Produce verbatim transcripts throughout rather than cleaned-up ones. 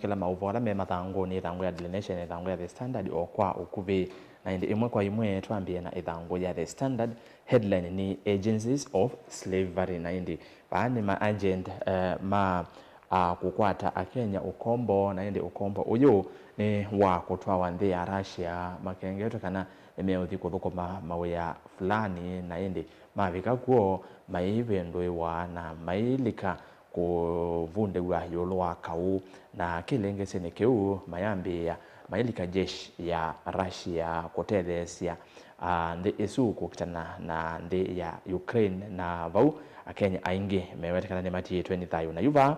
Kĩla maũvoo ala me mathangũnĩ, ĩthangũ ya Daily Nation, ĩthangũ ya The Standard o kwa ũkuvĩ. Na ĩndĩ ĩmwe kwa ĩmwe twambĩe na ĩthangũ ya The Standard, headline nĩ Agencies of Slavery. Na ĩndĩ vaa nĩ ma agent, eh, ma, ah, kũkwata Akenya ũkombo, na ĩndĩ ũkombo ũyũ nĩ wa kũtwawa nthĩ ya Russia, makengetwe kana nĩmeũthi kũthũkũma mawĩa fulani, na ĩndĩ mavika kw'o maivĩndũĩwa na mailika kũvundĩw'a ĩũlũ wa kaũ, na kĩlengesyonĩ kĩu mayambĩĩa mailika jeshi ya Russia kũtetheesya, ah, nthĩ ĩsu kũkitana na nthĩ ya Ukraine, na vau Akenya aingĩ mewetekana nĩmatiĩtwe nĩ thayũ. Na yu vaa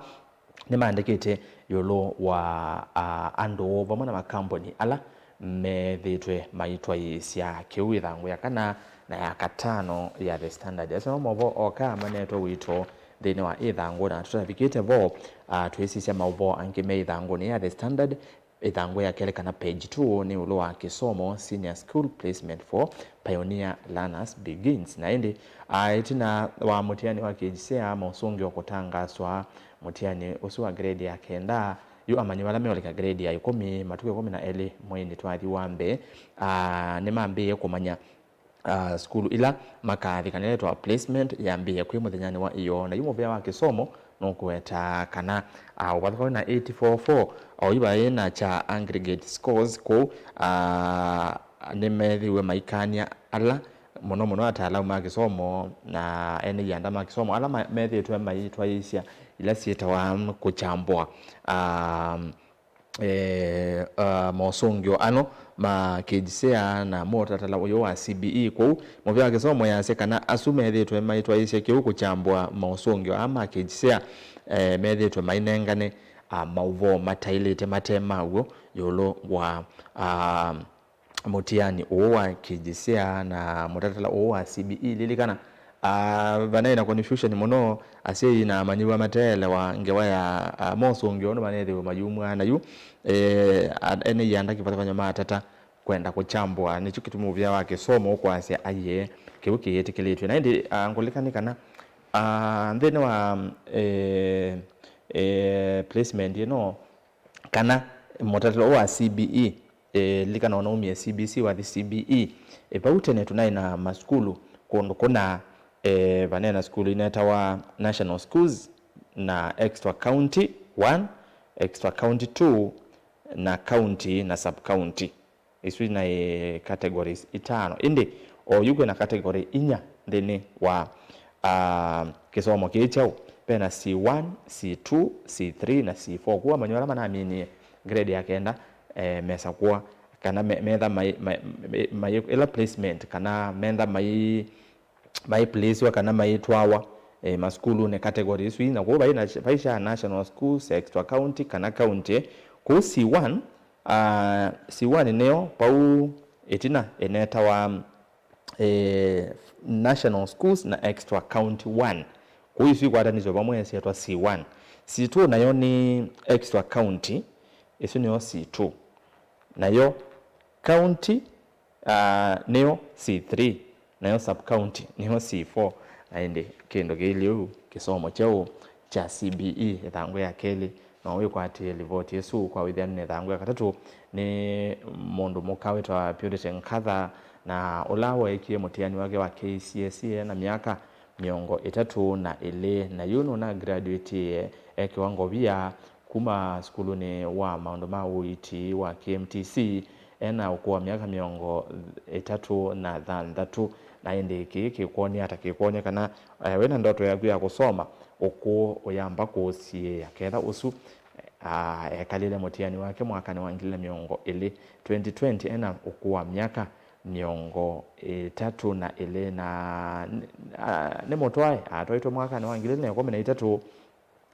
nĩmaandĩkĩte ĩũlũ wa, ah, andũ vamwe na makambuni ala methĩĩtwe maitwaĩĩsya kĩu, ĩthangũ ya kana na ya katano ya The Standard. Asu nĩmo maũvoo oka manetwe witũ nthĩnĩ wa ĩthangũ, na tũtavikĩte vo, ah, twĩsisya maũvoo angĩ me ĩthangũnĩ ya The Standard, ĩthangũ ya kelĩ kana page two, nĩ ĩũlũ wa kĩsomo, Senior School Placement for Pioneer Learners Begins. Na ĩndĩ, ah, ĩtina wa mũtiani wa K J S E A maũsũngĩo kũtangaswa, mũtiani ũsu wa grade ya kenda, yu amanyĩw'a ala meũlika grade ya ĩkũmi, matukũ ĩkũmi na elĩ mweinĩ twathi wa mbee, ah, nĩmambĩĩe kũmanya, ah, sukulu ila makathi kana ĩla yĩtawa placement yambĩĩe kwĩ mũthenyanĩ wa ĩyoo. Na yu mũvĩa wa kĩsomo nũkũweta kana, ah, ũvathũkany'o na eight four four, oyu vaĩ na kya aggregate scores kũu, ah, nĩmethĩiwe maikany'a ala mũno mũno ataalamu ma kĩsomo na ene ianda ma kĩsomo ala ma-, methĩĩtwe maitwaĩĩsya ila syĩtawa kũkyambũa, ah, eh, ah, mosũngĩo ano ma K J S E A na mũtalatala ũyũ wa C B E. Kwoou mũvĩa wa kĩsomo yasya kana asu methĩĩtwe maitwaĩĩsya kĩu kũkyambũa mosũngĩo aa ma K J S E A, eh, methĩĩtwe mainengane, ah, maũvoo mataĩlĩte mate ma w'o ĩũlũ wa, ah, mũtiani ũũ wa K J S E A na mũtalatala ũũ wa C B E. Lilikana, ah, vanaĩ na confusion mũno, asyai na amanyĩw'a mateelewa ngewa ya, ah, mosũngĩo ũndũ manethĩwe mayumw'a. Na yu, eh, a-, ene ianda kĩvathũkany'o matata kwenda kũkyambũa. Nĩkyo kĩtumi mũvĩa wa kĩsomo ũkwasya aiee, kĩu kĩyĩtĩkĩlĩtw'e. Na ĩndĩ, ah, ngũlĩka nĩ kana, ah, nthĩnĩ wa, eh, eh, placement ĩno, kana mũtalatala ũũ wa C B E, eh, lilikana ũnaumie C B C wathi C B E. Eh, vau tene tũnaĩ na masukulu kũndũ kũna, eh, vanaĩ na sukulu inetawa national schools na extra county one, extra county two, na county na sub county. Isu inaĩ categories itano. Ĩndĩ o yu kwĩna category inya nthĩnĩ wa, ah, kĩsomo kĩĩ kyaũ. Vena C one, C two, C three na C four. Kwoou amanyĩw'a ala manaminie grade ya kenda, eh, mesakũa kana me-, metha mai, mai, mai, mai, ĩla placement kana metha mai, maiplĩsiwa kana maitwawa, eh, masukulunĩ category isu inya. Kwoou vai na, vai sya national schools, extra county kana county. Kwoou C one, ah, C one nĩyo vau ĩtina ĩnetawa, eh, national schools na extra county one. Kwoou isu ikwatanĩtwe vamwe syetwa C one. C two nayo nĩ extra county, ĩsu nĩyo C two. Nayo county, ah, nĩyo C three, nayo sub-county nĩyo C four. Na ĩndĩ kĩndũ kĩilyĩ ũu, kĩsomo kyeũ kya C B E, ĩthangũ ya kelĩ, no wĩkwatĩe livoti ĩsu kwa wĩthĩanu na ĩthangũ ya katatũ nĩ mũndũ mũka wĩtawa Purity Nkatha, na ũla weekie mũtiani wake wa K C S E e na myaka mĩongo ĩtatũ na ĩlĩ, na yu nũna graduatie e kĩwango via kuma sukulunĩ wa maũndũ ma ũiiti wa K M T C e na ũkũũ wa myaka mĩongo ĩtatũ na thanthatũ. Na ĩndĩ kĩĩ kĩkwony'a ata? Kĩkwony'a kana, eh, wĩ na ndoto yaku ya kũsoma, ũkũũ ũyamba kũũsiĩĩa. Ketha ũsu, ah, ekalile mũtiani wake mwakanĩ wa ngili na mĩongo ĩlĩ, twenty twenty, e na ũkũũ wa myaka mĩongo ĩtatũ na ĩlĩ, na, ah, nĩ mũtwae, atwaĩtwe mwakanĩ wa ngili na ĩkũmi na itatũ,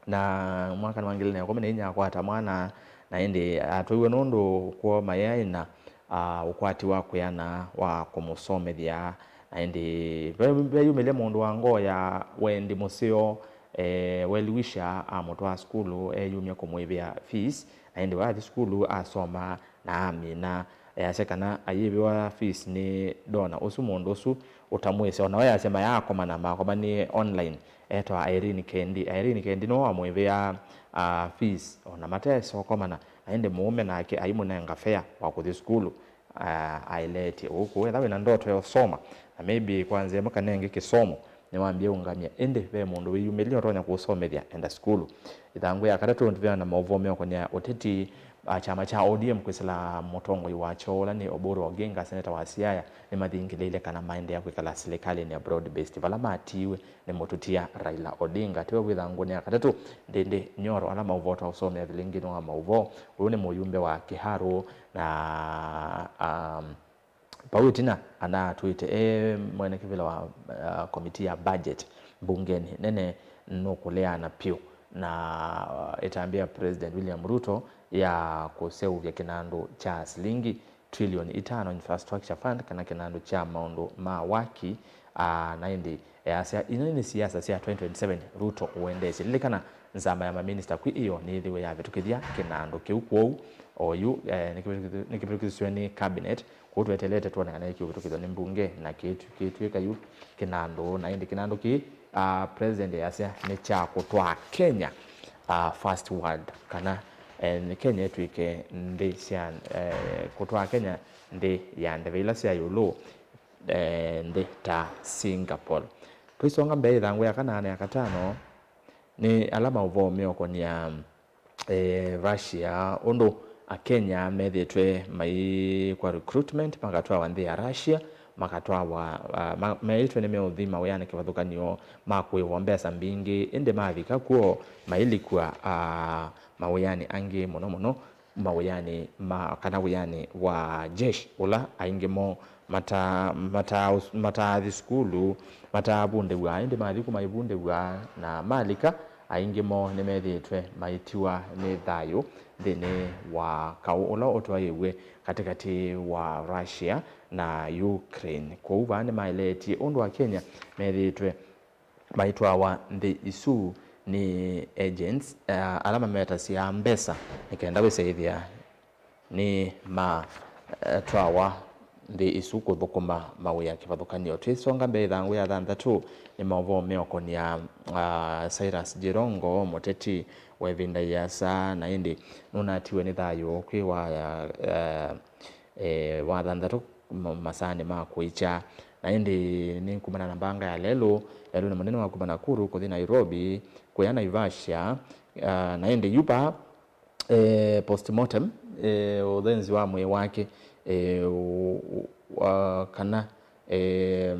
na mwakanĩ wa ngili na ĩkũmi na inya akwata mwana, na ĩndĩ atwaiwe nũndũ kwoo mayaĩ na, ah, ũkwati wa kwĩana wa kũmũsomethya. Na ĩndĩ ve-, veyumĩlye mũndũ wa ngoo ya wendi mũseo, eh, well wisher, amũtwaa sukulu eyumya kũmũĩvĩa fees, na ĩndĩ wathi sukulu asoma na amina, Easya kana ayĩvĩwa fees nĩ donor ũsu, mũndũ ũsu ũtamwĩsĩ. O na we easya mayaakomana, makomanie online, etawa Irene Kendi. Irene Kendi nĩwe wamwĩvĩa, ah, fees, o na matesa ũkomana, na ĩndĩ mũũme nake aimũnenga fare wa kũthi sukulu. Ah, aeleetye ũkũ. Etha wĩna ndoto ya ũsoma, na maybe kwanza ĩmwe kana ĩngĩ kĩsomo, nĩwambie ũngamya, ĩndĩ ve mũndũ wĩyumĩlya ũtonya kũũsomethya, enda sukulu. Ĩthangũ ya katatũ, tũveana maũvoo meũkonea ũteti. Ah, kyama kya O D M kwĩsĩla mũtongoi wakyo ũla nĩ Oburu Oginga, seneta wa Siaya, nĩmathingĩlĩĩle kana maendeea kwĩkala silikalĩnĩ ya broad based vala matiiwe nĩ mũtutia Raila Odinga. Tiwe wĩ ĩthangũnĩ ya katatũ, Ndindi Nyoro, ala maũvoo twaũsomea vilingi nĩ wa maũvoo. Ũyũ nĩ mũyumbe wa Kiharu na, um, vau ĩtina anatwĩte e mwene kĩvĩla wa, uh, komiti ya budget mbungenĩ nene nũkũleana pyũ na, uh, ĩtambya ya President William Ruto ya kũseũvya kĩnandũ kya silingi trilioni itano infrastructure fund, kana kĩnandũ kya maũndũ ma waki, ah, na ĩndĩ easya ino nĩ siasa sya twenty twenty-seven Ruto ũendeesye. Lilikana nzama ya maminista kwĩ ĩyo nĩyĩthĩwe yavĩtũkĩthya kĩnandũ kĩu. Kwoou oyu, eh, nĩkĩvĩtũkĩthw'e nĩ cabinet, kwoou tweteelete twone kana nĩkĩũvĩtũkĩthw'a nĩ mbunge na kĩtw'ĩka yu kĩnandũ. Na ĩndĩ kĩnandũ kĩĩ, ah, president easya nĩ kya kũtwaa Kenya, ah, first world, kana, eh, Kenya ĩtw'ĩke nthĩ sya, eh, kũtwaa Kenya nthĩ ya ndeve ila sya ĩũlũ, eh, nthĩ ta Singapore. Tũisonga mbee, ĩthangũ ya kana na ya katano nĩ ala maũvoo meũkonĩa, eh, Russia, ũndũ Akenya methĩĩtwe maikwa recruitment, makatwawa nthĩ ya Russia, makatwawa, ah, ma-, meĩtwe nĩmeũthi mawĩanĩ kĩvathũkany'o, makũĩwa mbesa mbingĩ, ĩndĩ mavika kw'o mailikw'a, ah, mawĩanĩ angĩ, mũno mũno mawĩanĩ ma, kana wĩanĩ wa jeshi, ũla aingĩ moo mata-, mata-, mataathi sukulu, mataavundĩw'a, ĩndĩ mathi kũ maivundĩw'a, na malika, aingĩ moo nĩmethĩĩtwe maitiwa nĩ thayũ nthĩnĩ wa kaũ ũla ũtwaĩĩw'e katĩkatĩ wa Russia na Ukraine. Kwoou vaa nĩmaeleetye ũndũ Akenya methĩĩtwe maitwawa nthĩ isu nĩ agents, eh, ala mametasya mbesa nĩ kenda wĩsa ĩthĩa nĩ ma, eh, twawa nthĩ isu kũthũkũma mawĩa kĩvathũkany'o. Twĩsonga mbee, ĩthangũ ya thanthatũ nĩ maũvoo meũkonĩa, ah, Cyrus Jirongo, mũteti wa ĩvinda ĩasa, na ĩndĩ nũnatiwe nĩ thayũ kwĩ wa, eh, eh, wa thanthatũ ma-, masaanĩ ma kũikya. Na ĩndĩ nĩ kumana na mbanga ya lelũ, lelũ nĩ mũnene wa kuma Nakuru kũthi Nairobi, kũya Naivasha, ah, na ĩndĩ yu vaa, eh, postmortem, eh, ũthenzi wa mwĩĩ wake, eh, ũ-, ũ-, wa-, kana, eh,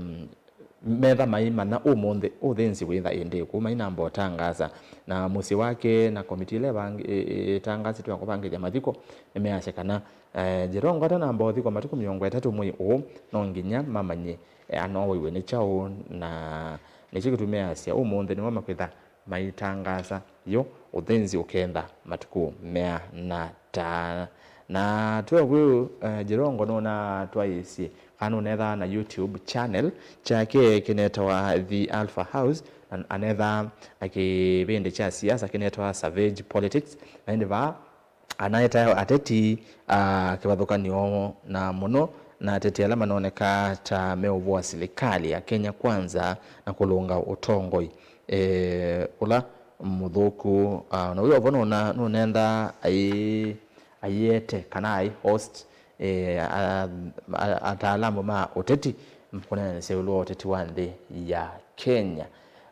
metha maimanya ũmũnthĩ ũthĩnzi wĩtha ĩndĩ kũu mainamba ũtangaasa, na mũsyĩ wake na komiti ĩla ĩvang-, ĩ-, ĩ-, ĩtangaasĩtwe ya kũvangĩthya mathiko nĩmeasya kana, eh, Jirongo atanamba ũthikwa matukũ mĩongo ĩtatũ mwei ũũ, no nginya mamanye, eh, anoowaiwe nĩ kyaũ, na nĩkyo kĩtumi measya ũmũnthĩ nĩmo makwĩtha maitangaasa yo ũthĩnzi ũkenda matukũ meana ta. Na twĩ o vau, eh, Jirongo nũnatwaĩĩsye kana nũnethaa na YouTube channel kyake kĩnetawa The Alpha House, na anethaa na kĩvĩndĩ kya siasa kĩnetawa Savage Politics, na ĩndĩ vaa anaetae ateti, ah, kĩvathũkany'o na mũno na ateti ala manoneka ta meũvũa silikalĩ ya Kenya Kwanza na kũlũnga ũtongoi, eh, ũla mũthũku. Ah, na ũyũ ovo nũna-, nũnenda ai-, aiete kana ai host, eh, a-, a-, ataalamu ma ũteti kũneenanĩsya ĩũlũ wa ũteti wa nthĩ ya Kenya.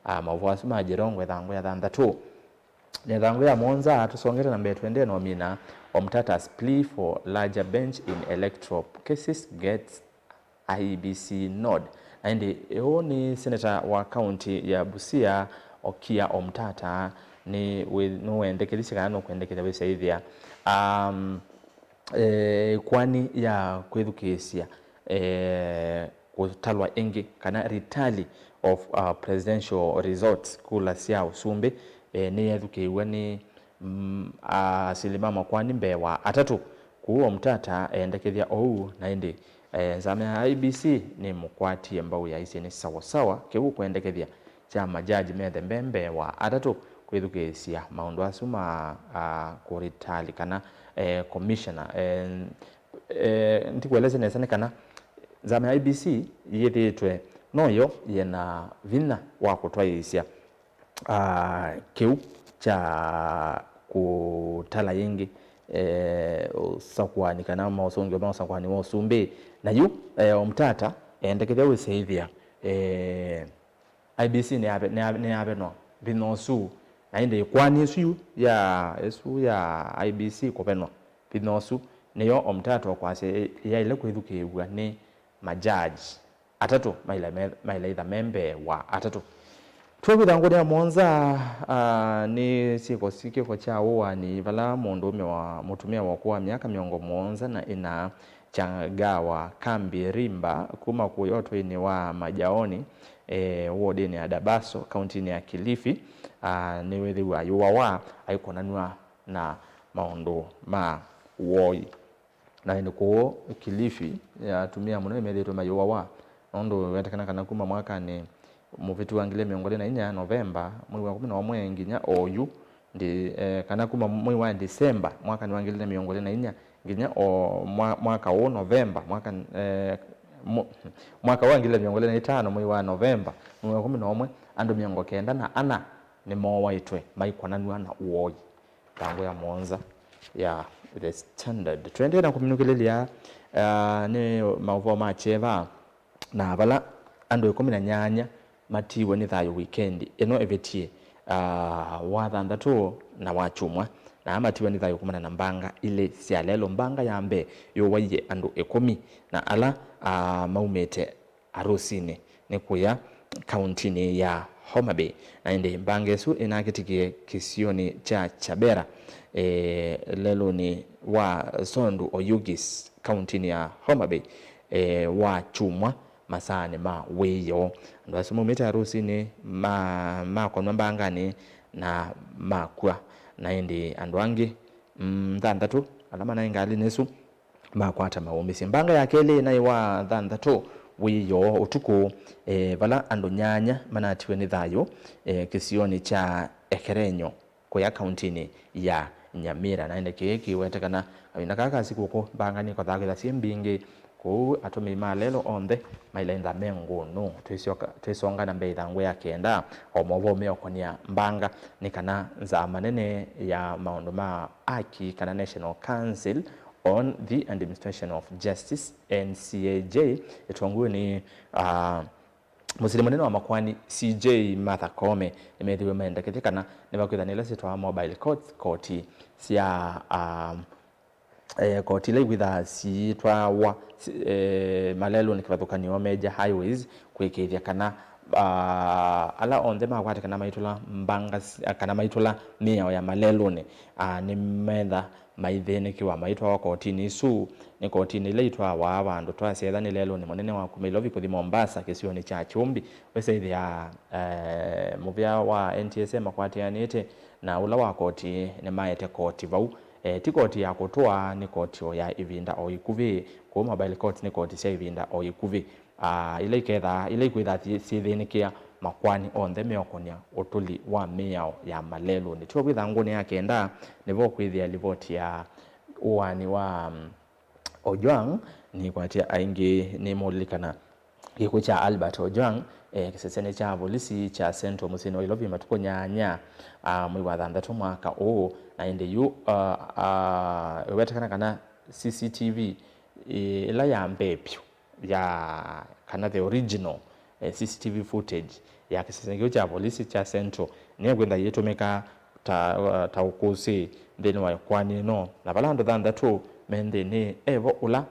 Ah, maũvoo asu ma Jirongo ĩthangũ ya thanthatũ. Na ĩthangũ ya mũonza, tũsongete na mbee tũendee na ũmina, Omtata's plea for larger bench in electoral cases gets I E B C nod. Na ĩndĩ ũũ nĩ seneta wa kaunti ya Busia, Okiya Omtata, nĩ wĩ-, nĩwendekethisye kana nũkwendekethya wĩsyaĩthĩa, um, eh, ĩkoani ya kwĩthukĩĩsya, eh, kũtalwa ĩngĩ, kana retally of, uh, presidential results, kula sya ũsumbĩ, eh, nĩyethukĩĩw'e nĩ, mm, asilima makoani mbee wa atatũ. Kũu Omtata eendekethya ũu, na ĩndĩ, eh, nzama ya I E B C nĩmũkwatie mbau yaisye nĩ sawasawa kĩu kwendekethya kya majaji methe mbee mbee wa atatũ kwĩthukĩĩsya maũndũ asu ma, ah, kũretali kana, eh, commissioner, eh, Eh, ndikũelesya nesa nĩ kana nzama ya I E B C yĩthĩĩtwe noyo yĩ na vinya wa kũtwaĩĩsya ah, kĩu kya kũtala yĩngĩ, eh, ũsakũani kana maũsũngĩo ma ũsakũani wa ũsumbĩ. Na yu, eh, Omtata endekethya wĩsĩĩthya, eh, I E B C nĩyave-, nĩya-, nĩyavenwa vinya ũsu, na ĩndĩ ĩkoani ĩsu yu ya, ĩsu ya I E B C kũvenwa vinya ũsu, nĩyo Omtata ũkwasya yaĩle kwĩthukĩĩw'a nĩ majaji atatũ maĩle me-, maĩle ĩtha me mbee wa atatũ. Twĩkwĩtha ngũnĩ ya mũonza, ah, nĩ syĩko si kĩko kya ũaani vala mũndũũme wa mũtumĩa wa ũkũũ wa myaka mĩongo mũonza na ĩna, Changawa Kambi Rimba, kuma kũya ũtũinĩ wa Majaoni, eh, wodinĩ ya Dabaso, kauntinĩ ya Kilifi, ah, nĩwĩthĩwa ayũawa aikonanw'a na maũndũ ma ũoi. Na ĩndĩ kũũ Kilifi, atumĩa mũno nĩmethĩĩtwe mayũawa, nũndũ wetekana kana kuma mwakanĩ mũvĩtu wa ngili mĩongo ĩlĩ na inya, Novemba, mwei wa kũmi na ũmwe, nginya oyu, ndi, eh, kana kuma mwei wa December, mwakanĩ wa ngili mĩongo ĩlĩ na inya, nginya o mwa-, mwaka ũũ Novemba, mwaka, eh, mwa-, mwaka wa ngili mĩongo ĩlĩ na itano, mwei wa Novemba, mwei wa kũmi na ũmwe, andũ mĩongo kenda na ana nĩmooaĩtwe maikonanw'a na ũoi. Nthangũ ya mũonza ya The Standard. Tũendee na kũminũkĩlĩlya, ah, nĩ maũvoo ma kyeva, na vala andũ ĩkũmi na nyanya matiiwe nĩ thayũ wikendi ĩno ĩvĩtie, ah, wa thanthatũ na wa kyumwa, na aa matiiwe nĩ thayũ kumana na mbanga ilĩ sya lelũ. Mbanga ya mbee yũwaie andũ ĩkũmi, na ala, ah, maumĩte arũsinĩ nĩ kũya kauntinĩ ya Homa Bay, na ĩndĩ mbanga ĩsu ĩnakĩtikie kĩsionĩ kya Chabera, e, lelũnĩ wa Sondu Oyugis, kauntinĩ ya Homa Bay, e, wa kyumwa masaanĩ ma wĩoo. Andũ asu maumĩte arũsinĩ ma-, makonwa mbanganĩ na makw'a, na ĩndĩ andũ angĩ, mm, thanthatũ ala manaĩ ngalĩnĩ ĩsu makwata maũmĩsye. Mbanga ya kelĩ naĩ wa thanthatũ wĩoo ũtukũ, e, vala andũ nyanya manatiwe nĩ thayũ, e, kĩsionĩ kya Ekerenyo kũya kauntinĩ ya Nyamira. Na ĩndĩ kĩĩ kĩwetekana kavinda kaa ka sikũkũ, mbanga nĩkothaa kwĩtha syĩ mbingĩ kũu, atũmĩi ma lelũ onthe mailentha me ngũnũ. Twĩsyoka-, twĩsonga na mbee ĩthangũ ya kenda, o maũvoo meũkonĩa mbanga nĩ kana nzama nene ya maũndũ ma aki kana National Council on the Administration of Justice, N C A J, ĩtongoew'e nĩ, ah, mũsili mũnene wa makoani, C J Martha Koome, nĩmethĩwe maendekethya kana nĩvakwĩtha na ila syĩtawa mobile courts, koti sya, ah, eh, koti ila ikwĩthaa siitwawa, si-, eh, malelũnĩ kĩvathũkany'o major highways, kũĩkĩĩthya kana, ah, ala onthe makwatĩkana maitũla mbanga s-, kana maitũla mĩao ya malelũnĩ, ah, nĩmetha maithĩnĩkĩwa maitwawa kotinĩ isu. Nĩ kotinĩ ila itwawa vandũ twasya etha nĩ lelũnĩ mũnene wa kuma Ilovi kũthi Mombasa kĩsionĩ kya Kyumbi, wĩsĩthĩa, eh, mũvĩa wa N T S A makwatĩanĩte na ũla wa koti nĩmaete koti vau. Eh, ti koti ya kũtũa, nĩ koti o ya ĩvinda o ĩkuvĩ. Kũu mobile courts nĩ koti sya ĩvinda o ĩkuvĩ. Ah, ila ikethaa, ila ikwĩthaa syĩ-, syĩthĩnĩkĩa makoani onthe meũkonĩa ũtũli wa mĩao ya malelũnĩ. Twĩkwĩtha ngũnĩ ya kenda, nĩvo kwĩthĩa livoti ya ũaani wa, mm, Ojwang nĩkwatya aingĩ nĩmũlilikana kĩkw'ũ kya Albert Ojwang, eh, kĩsesenĩ kya volisi kya Central mũsyĩnĩ wa Ilovi matukũ nyanya, ah, mwei wa thanthatũ mwaka ũũ, na ĩndĩ yu, ah, ah, ĩwetekana kana C C T V, eh, ĩla ya mbee vyũ ya, kana the original, eh, C C T V footage ya kĩsesenĩ kĩu kya volisi kya Central nĩyo kwĩtha ĩitũmĩka ta, ta ũkũsĩ nthĩnĩ wa ĩkoani ĩno, na vala andũ thanthatũ me nthĩnĩ, evo ũla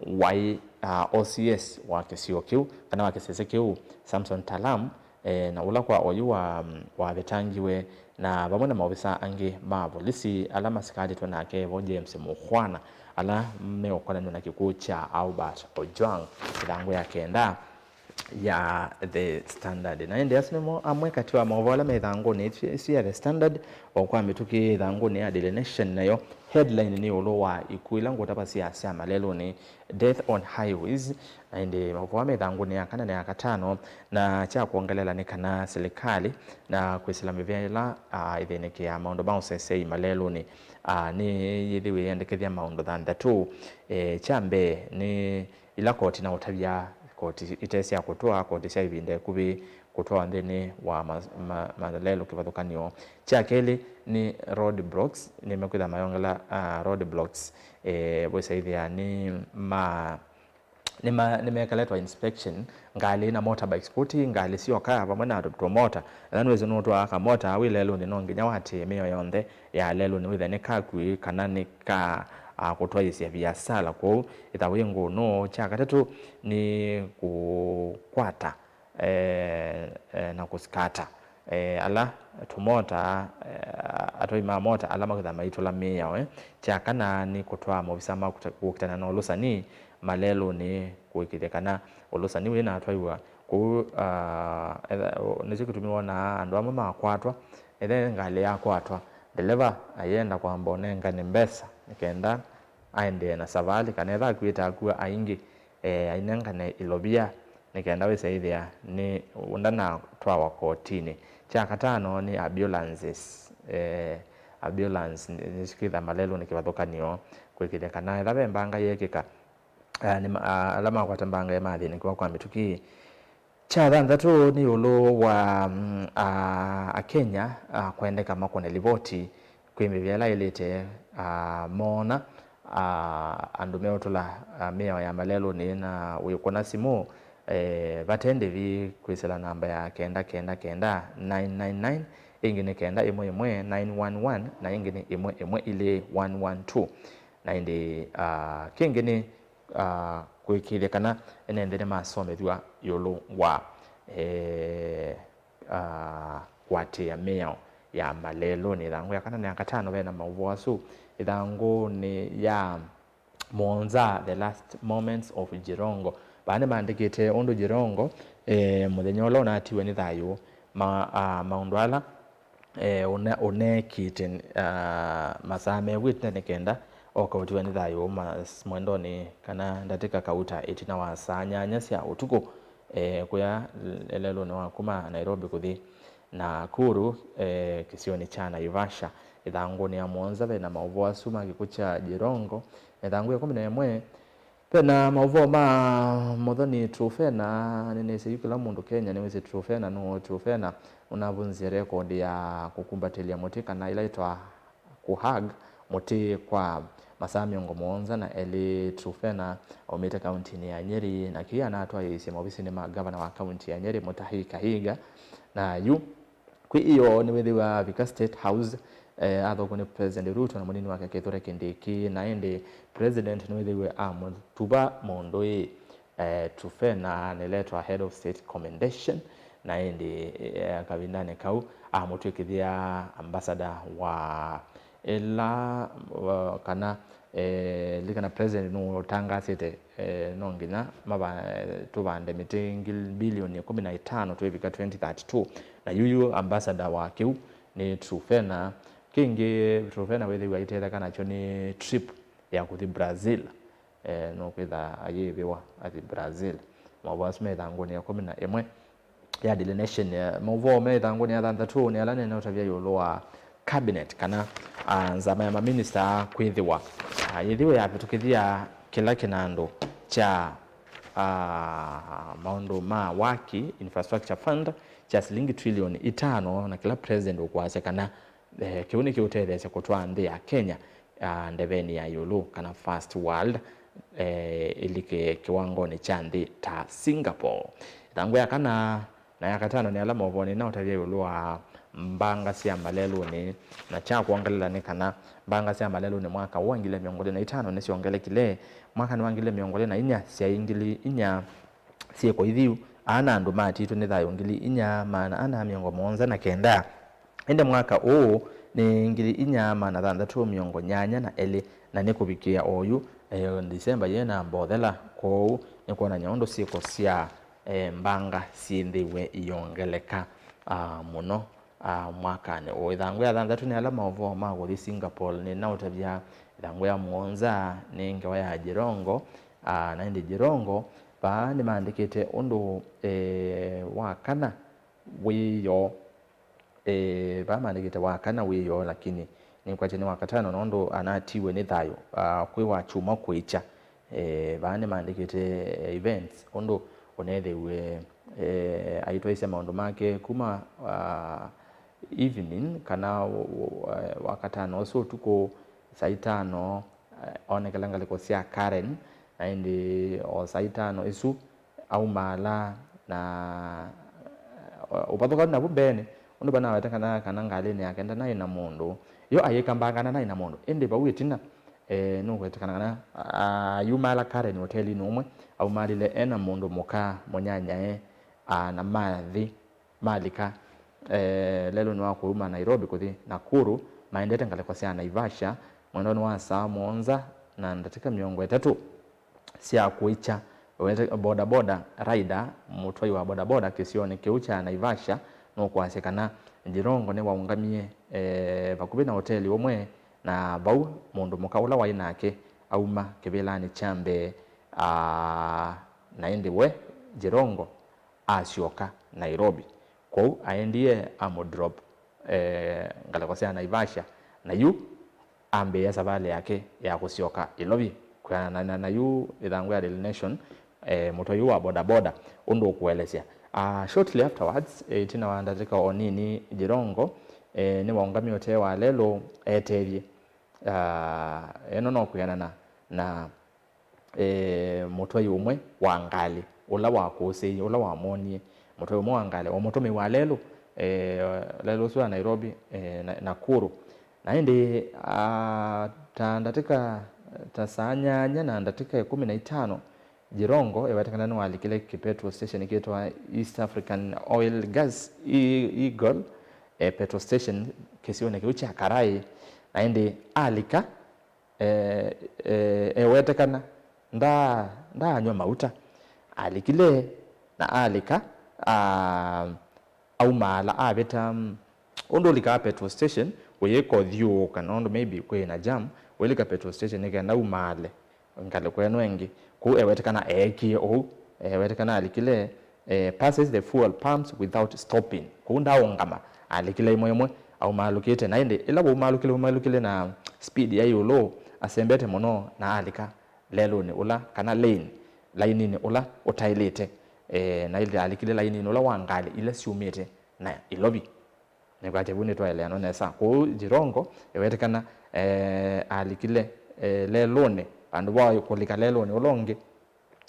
waĩ, ah, O C S wa kĩsio kĩu, kana wa kĩsese kĩu, Samson Talam, eh, na ũla kwa oyu wa, wavetangiwe, na vamwe na maovisa angĩ ma volisi ala masikalĩtwe nake, vo James Mukhwana, ala meũkonanw'a na kĩkw'ũ kya Albert Ojwang. Ĩthangũ ya kenda ya The Standard. Na ĩndĩ asu nĩmo amwe katĩ wa maũvoo ala me ĩthangũnĩ ĩsu ya The Standard, o kwa mĩtũkĩ ĩthangũnĩ ya Daily Nation, nayo headline nĩ ĩũlũ wa ikw'ũ ila ngũtavasya sya malelũnĩ, death on highways. Na ĩndĩ maũvoo me ĩthangũnĩ ya kana na ya katano, na kya kwongelela nĩ kana silikalĩ na kwĩsĩla mĩvĩa ĩla, ah, ĩthĩnĩkĩaa maũndũ ma ũseseĩ malelũnĩ, ah, nĩyĩthĩwe ĩyĩandĩkĩthya maũndũ thanthatũ. Eh, kya mbee nĩ ila koti na ũtavya, koti ite sya kũtũa, koti sya ĩvinda ĩkuvĩ kũtwawa nthĩnĩ wa ma, ma, malelũ kĩvathũkany'o. Kya kelĩ nĩ road blocks, nĩmekwĩtha mayongela, ah, road blocks, eh, wĩsaĩthĩa nĩ ma nĩma, nĩmekeletwa inspection, ngalĩ na motorbikes, kũti ngalĩ syoka vamwe na tũmota. Ethĩwa nĩwĩsĩ nũtwaa kamota wĩ lelũnĩ, no nginya watĩĩe mĩao yonthe ya lelũnĩ, wĩthĩe nĩ kakuĩ kana nĩ ka, ah, kũtwaĩĩsya viasala kũu, ĩtha wĩ ngũnũ. Kya katatũ nĩ kũkwata, eh, eh, na kũsikata, eh, ala tũmota, eh, atwai ma mota ala makwĩtha maitũla mĩao, eh. Kya kana nĩ kũtwaa maovisa ma kũta, kũkitana na ũlũsani malelũnĩ kũĩkĩĩthya kana ũlũsani wĩ na atwaiwa kũu, ah, etha, o, nĩkyo kĩtumi wonaa andũ amwe makwatwa. Ethĩwa ngalĩ yakwatwa, ndeleva ayenda kwamba ũnengane mbesa nĩ kenda aendee na savalĩ, kana etha akuĩte akua aingĩ, eh, ainengane ĩlovia nĩ kenda wĩsaĩthĩa nĩ ũndanatwawa kotinĩ. Kya katano nĩ ambulances, eh, ambulance nĩ, nĩsikwĩtha malelũnĩ kĩvathũkany'o kũĩkĩĩthya kana etha ve mbanga yeekĩka, ah, nĩ ma, ah, ala makwata mbanga mathĩnĩkĩwa kwa mĩtũkĩ. Kya thanthatũ nĩ ĩũlũ wa, mm, a, Akenya, a, kwendeka makũne livoti kwĩ mĩvĩa ĩla ĩlĩte, a, moona, a, andũ meũtũla, a, mĩao ya malelũnĩ na wĩkũna simũ, e, vate ndĩvi kwĩsĩla namba ya kenda kenda kenda, nine nine nine, ĩngĩ nĩ kenda ĩmwe ĩmwe, nine one one, na ĩngĩ nĩ ĩmwe ĩmwe ilĩ, one one two. Na ĩndĩ, a, kĩngĩ nĩ, a, kũĩkĩĩthya kana ene nthĩ nĩmasomethw'a ĩũlũ wa, e, a, kũatĩĩa mĩao ya malelũnĩ. Ĩthangũ ya kana na ya katano ve na maũvoo asu. Ĩthangũnĩ ya mũonza, the last moments of Jirongo. Vaa nĩmaandĩkĩte ũndũ Jirongo, e, mũthenya ũla ũnatiwe nĩ thayũ, ma, a, maũndũ ala eh, ũne-, ũneekĩte, ah, masaa mew'ĩte nĩ kenda oka ũtiwa nĩ thayũ mas-, mwendonĩ kana ndatĩka kauta ĩtina wa saa nyanya sya ũtukũ, eh, kũya lelũnĩ wa kuma Nairobi kũthi Nakuru, eh, kĩsionĩ kya Naivasha. Ĩthangũnĩ ya mũonza ve na maũvoo asu ma kĩkw'ũ kya Jirongo, na ĩthangũ ya ĩkũmi na ĩmwe, ve na maũvoo ma Mũthoni Trufena. Nĩnĩsĩ yu kĩla mũndũ Kenya nĩwĩsĩ Trufena nũũ. Trufena ũnavunzie rekondi ya kũkumbatĩlya mũtĩ, kana ĩla ĩtwa kũhug mũtĩ kwa masaa mĩongo mũonza na elĩ. Trufena aumĩte kauntinĩ ya Nyeri, na kĩĩ anatwaĩĩsye maovisinĩ ma ngavana wa kaunti ya Nyeri, Mutahi Kahiga, na yu Kwĩ ĩoo nĩwĩthĩwa avika State House, eh, athokwa nĩ President Ruto na mũnini wake Kithure Kindiki, na ĩndĩ President nĩwĩthĩwe amũtuva mũndũ ĩ, eh, Trufena nĩletwa Head of State Commendation, na ĩndĩ, eh, kavindanĩ kau amũtw'ĩkĩthya ambassador wa ĩla, wa, kana, eh, likana President nũũtangasĩte, eh, no nginya mava-, eh, tũvande mĩtĩ ngili, bilioni ĩkũmi na itano twĩvika twenty thirty-two. Na yuyu ambassador wa kĩu nĩ Trufena. Kĩngĩ, Trufena wĩthĩwa aitetheka nakyo nĩ trip ya kũthi Brazil. Eh, nũkwĩtha ayĩĩvĩwa athi Brazil. Maũvoo asu me ĩthangũnĩ ya ĩkũmi na ĩmwe ya Daily Nation. Eh, maũvoo me ĩthangũnĩ ya thanthatũ nĩ ala nene ũtavya ĩũlũ wa cabinet, kana, ah, nzama ya maminista kwĩthĩwa, ah, yĩthĩwe yavĩtũkĩthya kĩla kĩnandũ kya, ah, maũndũ ma waki, infrastructure fund, kya silingi trilioni itano, na kĩla president ũkwasya kana, eh, kĩu nĩkĩũtetheesya kũtwaa nthĩ ya Kenya, ah, ndevenĩ ya ĩũlũ, kana first world, eh, ĩlike kĩwangonĩ kya nthĩ ta Singapore. Ĩthangũ ya kana na ya katano nĩ ala maũvoo nĩnaũtavya ĩũlũ wa mbanga sya malelũnĩ, na kya kwongelela nĩ kana mbanga sya malelũnĩ mwaka ũũ wa ngili mĩongo ĩlĩ na itano nĩsyongelekile. Mwakanĩ wa ngili mĩongo ĩlĩ na inya syaĩ ngili inya syĩko ithiu, aa na andũ matitwe nĩ thayũ ngili inya maana ana mĩongo mũonza na kenda. Ĩndĩ mwaka ũũ nĩ ngili inya maana thanthatũ mĩongo nyanya na elĩ, na nĩ kũvikĩa oyu, eh, Ndisemba yĩ na mbothela, kwoou nĩ kwonany'a ũndũ syĩko sya, eh, mbanga syĩthĩwe iyongeleka, ah, mũno, ah, mwakanĩ ũũ. Ĩthangũ ya thanthatũ nĩ ala maũvoo ma kũthi Singapore nĩnaũtavya. Ĩthangũ ya mũonza nĩ ngewa ya Jirongo, ah, na ĩndĩ Jirongo vaa nĩmaandĩkĩte ũndũ, eh, wa kana wĩoo. Eh, vaa maandĩkĩte wa kana wĩoo, lakini Nĩkwatya nĩ Wakatano nũndũ anatiwe nĩ thayũ, ah, kwĩ Wakyumwa kũĩkya. Eh, vaa nĩmaandĩkĩte, eh, events, ũndũ ũneethĩiwe, eh, aitwaĩsya maũndũ make kuma, ah, evening, kana w-, w-, eh, Wakatano ũsu ũtukũ saa itano, eh, onekela ngalĩko sya Karen, na ĩndĩ o saa itano ĩsu aumaala na, eh, ũvathũkanu navu mbeenĩ, ũndũ vanawetekana kana ngalĩnĩ yake ndanaĩ na mũndũ. Yo ayĩkambanga ndanaĩ na mũndũ, ĩndĩ vau ĩtina, eh, nũkwetekana kana ayumaala Karen ũtelinĩ ũmwe, aumaalile e na mũndũ mũka mũnyanyae, ah, na mathi malika, eh, lelũnĩ wa kũuma Nairobi kũthi Nakuru, maendete ngalĩko sya Naivasha, mwendonĩ wa saa mũonza na ndatĩka mĩongo ĩtatũ sya kũĩkya. Wete-, bodaboda rider, mũtwai wa bodaboda kĩsionĩ kĩu kya Naivasha, nũkwasya kana Jirongo nĩwaũngamie, eh, vakuvĩ na oteli ũmwe, na vau mũndũ mũka ũla waĩ nake auma kĩvĩlanĩ kya mbee, aa, na ĩndĩ we, Jirongo, asyoka Nairobi. Kwoou aendie amũdrop, eh, ngalĩko sya Naivasha, na yu ambĩĩa savalĩ yake ya kũsyoka Ilovi. Kwĩanana na, na yu ĩthangũ ya Daily Nation, eh, mũtwai ũũ wa bodaboda ũndũ ũkũelesya. Ah, shortly afterwards, eh, ĩtina wa ndatĩka o nini, Jirongo, eh, nĩwaũngamie ũtee wa lelũ etethye. Ah, ĩno no kwĩanana na, eh, mũtwai ũmwe wa ngalĩ, ũla wakũsĩie, ũla wamwonie, mũtwai ũmwe wa ngalĩ, o mũtũmĩi wa lelũ, eh, lelũ ũsu wa Nairobi, eh, na, Nakuru. Na ĩndĩ, ah, ta ndatĩka, ta saa nyanya na ndatĩka ĩkũmi na itano, Jirongo ewetekana nĩwalikile kĩ petrol station kĩtawa East African Oil Gas, E-, Eagle, eh, petrol station kĩsionĩ kĩu kya Karai. Na ĩndĩ alika, eh, eh, ewetekana nda-, ndaanywa mauta. Alikile na alika, ah, aumaala avĩta, mm, ũndũ ũlikaa petrol station, ũyĩka ũthyũũka, nũndũ maybe kwĩ na jam, ũilika petrol station nĩ kenda umaale ngalĩko ĩno ĩngĩ. Kũu ewetekana eekie ũu, ewetekana alikile, eh, passes the fuel pumps without stopping. Kũu ndaaũngama, alikile ĩmwe ĩmwe, aumaalũkĩte. Na ĩndĩ ĩla waumaalũkile, waumaalũkile na speed ya ĩũlũ, asembete mũno na alika lelũnĩ ũla, kana lane, laininĩ ũla ũtaĩlĩte. Eh, na ĩndĩ alikile laininĩ ũla wa ngalĩ ila syumĩte na Ilovi. Nĩkwatya vu nĩtwaeleanwa nesa. Kwoou Jirongo ewetekana, eh, alikile, eh, lelũnĩ, vandũ va kũlika lelũnĩ ũla ũngĩ,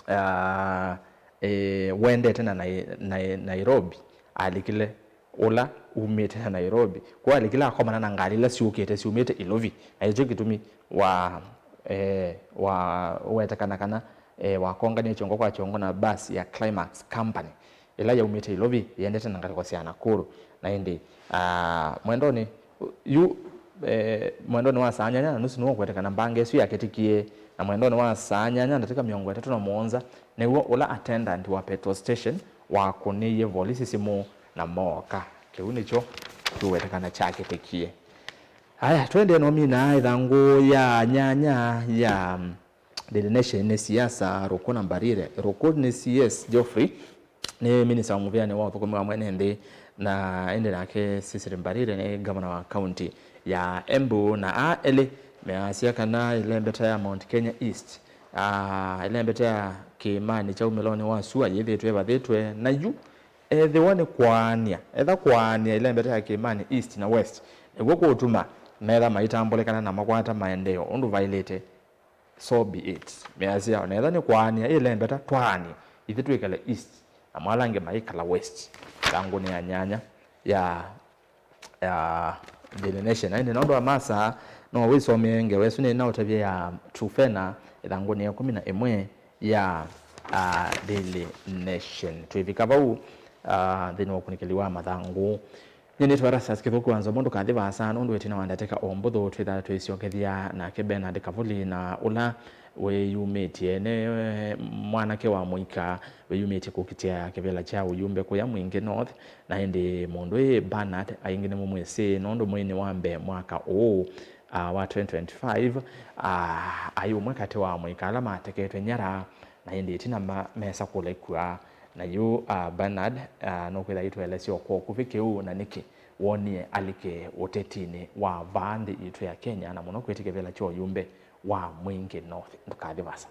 ah, eh, wendete na Nai-, Nai-, Nairobi, alikile ũla umĩte na Nairobi. Kwoou alikile akomana na ngalĩ ila syũkĩte syumĩte Ilovi. Na nĩkyo kĩtumi wa, eh, wa wetekana kana, eh, wakonganie kyongo kwa kyongo na bus ya Climax Company ĩla yaumĩte Ilovi yĩendete na ngalĩko sya Nakuru. Na ĩndĩ, ah, mwendonĩ yu, eh, mwendonĩ wa saa nyanya na nusu nĩw'o kũwetekana mbanga ĩsu yakĩtĩkie, na mwendonĩ wa saa nyanya ndatĩka mĩongo ĩtatũ na mũonza nĩw'o ũla attendant wa petrol station wakũnĩie volisi simũ na mooka. Kĩu nĩkyo kĩũwetekana kyakĩtĩkie. Aya, twendee no mina ĩthangũ ya nyanya ya Daily Nation nĩ siasa, Rũkũ na Mbarire. Rũkũ nĩ C S Geoffrey, nĩ minista wa mũvĩanĩ wa ũthũkũmi wa mwene nthĩ, na ĩndĩ nake Cecily Mbarire nĩ ngavana wa kaunti ya Embu, na aa elĩ measya kana ĩlembeta ya Mount Kenya East, ah, ĩlembeta ya kĩĩmanĩ kya umĩlonĩ wa sua yĩthĩĩtwe ĩvathĩtwe, na yu ethĩwa nĩ kwaany'a, etha kwaany'a ĩlembeta ya kĩĩmanĩ East na West, nĩw'o kũũtuma metha maitambũlĩkana na makwata maendeeo ũndũ vaĩlĩte. So be it. Measya, o na ethwa nĩ kwaany'a ĩlembeta, twaany'e, ithyĩ twĩkale East, namo ala angĩ maikala West. Ĩthangũnĩ ya nyanya ya, ya Daily Nation. Na ĩndĩ nũndũ wa masaa, no wĩsomee ngewa ĩsu nĩnaũtavya ya Trufena, ĩthangũnĩ ya ĩkũmi na ĩmwe ya, ah, Daily Nation. Twĩvika vau, ah, nthĩnĩ wa ũkunĩkĩli wa mathangũ. Nyie nĩtwa Erastus Kĩthũku wa Nzomo, ndũkathi vaasa nũndũ ĩtina wa ndatĩka o mbũthũ twĩthaa twĩsyokethya nake Bernard Kavuli, na ũla wĩyumĩtye nĩ mwanake wa mũika wĩyumĩtye kũkitĩa kĩvĩla kya ũyumbe kũya Mwingĩ North, na ĩndĩ mũndũ ĩ Bernard aingĩ nĩmũmwĩsĩ nũndũ mweinĩ wa mbee mwaka ũũ, ah, wa twenty twenty-five, ah, aĩ ũmwe katĩ wa amũika ala mateketwe nyara, na ĩndĩ ĩtina ma-, mesa kũlekw'a. Na yu, ah, Bernard, ah, nũkwĩtha aitũelesya o kwa ũkuvĩ kĩu na nĩkĩ wonie alike ũtetinĩ wa vaa nthĩ yitũ ya Kenya, na mũno kwĩtĩ kĩvĩla kya ũyumbe wa Mwingi North. Ndũkathi vasa.